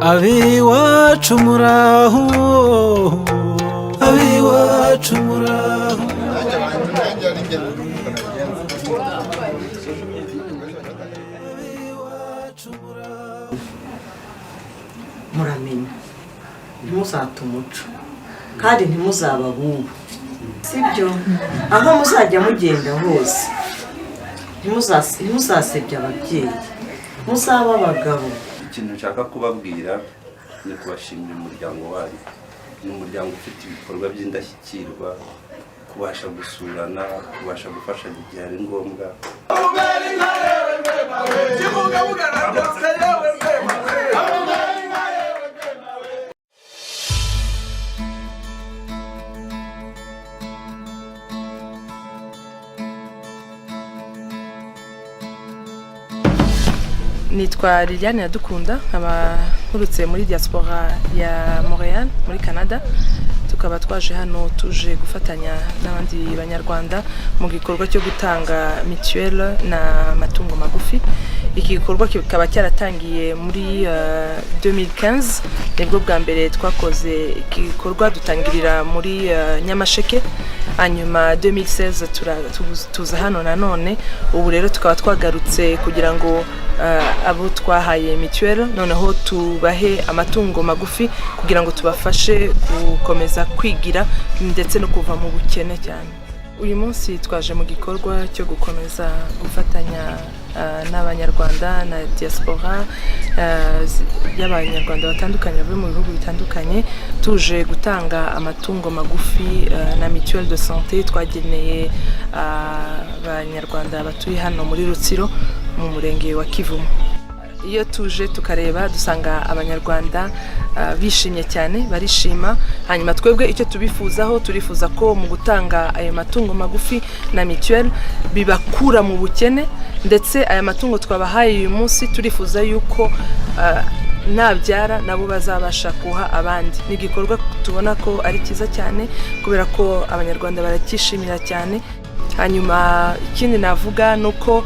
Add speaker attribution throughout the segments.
Speaker 1: Abiwacu muraho, abiwacu muraho. Abiwacu muraho.
Speaker 2: Muramenya, ntimuzate umuco kandi ntimuzaba abubu, sibyo? Aho muzajya mugenda hose, ntimuzasebye ababyeyi, muzaba abagabo.
Speaker 3: Ikintu nshaka kubabwira ni kubashimira umuryango wanyu. Ni umuryango ufite ibikorwa by'indashyikirwa, kubasha gusurana, kubasha gufashanya igihe ari ngombwa.
Speaker 4: Nitwa Liliane Iradukunda, nkaba nturutse muri diaspora ya Montreal muri Canada. Tukaba twaje hano tuje gufatanya n'abandi banyarwanda mu gikorwa cyo gutanga mituelle na matungo magufi. Iki gikorwa kikaba cyaratangiye muri 2015, nibwo bwa mbere twakoze iki gikorwa, dutangirira muri Nyamasheke, hanyuma 2016 tuza hano nanone. Ubu rero tukaba twagarutse kugira ngo abo twahaye mituelle noneho tubahe amatungo magufi kugira ngo tubafashe gukomeza kwigira ndetse no kuva mu bukene cyane. Uyu munsi twaje mu gikorwa cyo gukomeza gufatanya n'abanyarwanda na diaspora y'abanyarwanda batandukanye bavuye mu bihugu bitandukanye, tuje gutanga amatungo magufi na mutuelle de santé twageneye abanyarwanda batuye hano muri Rutsiro mu murenge wa Kivumu. Iyo tuje tukareba, dusanga abanyarwanda bishimye cyane, barishima. Hanyuma twebwe icyo tubifuzaho, turifuza ko mu gutanga ayo matungo magufi na mituelle bibakura mu bukene, ndetse aya matungo twabahaye uyu munsi turifuza yuko nabyara nabo bazabasha guha abandi. Ni igikorwa tubona ko ari cyiza cyane kubera ko abanyarwanda baracyishimira cyane. Hanyuma ikindi navuga ni uko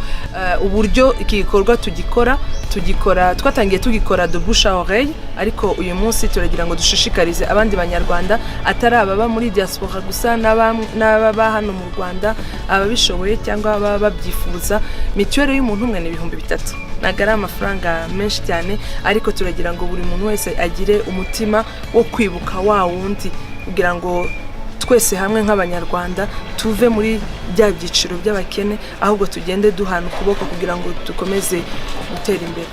Speaker 4: uburyo iki gikorwa tugikora, twatangiye tugikora de bouche à oreille, ariko uyu munsi turagira ngo dushishikarize abandi banyarwanda atari ababa muri diaspora gusa, n'ababa hano mu Rwanda, ababishoboye cyangwa ababa babyifuza. Mituweli y'umuntu umwe ni 3000, ntabwo ari amafaranga menshi cyane, ariko turagira ngo buri muntu wese agire umutima wo kwibuka wa wundi, kugira ngo twese hamwe nk'abanyarwanda tuve muri bya byiciro by'abakene, ahubwo tugende duhana ukuboko kugira ngo dukomeze gutera imbere.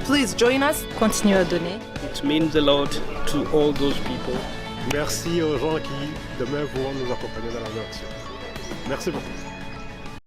Speaker 4: Please join us.
Speaker 5: Continuez à donner.
Speaker 6: It means a lot to all those people.
Speaker 7: Merci aux gens qui demain vont nous accompagner dans l'aventure. Merci beaucoup.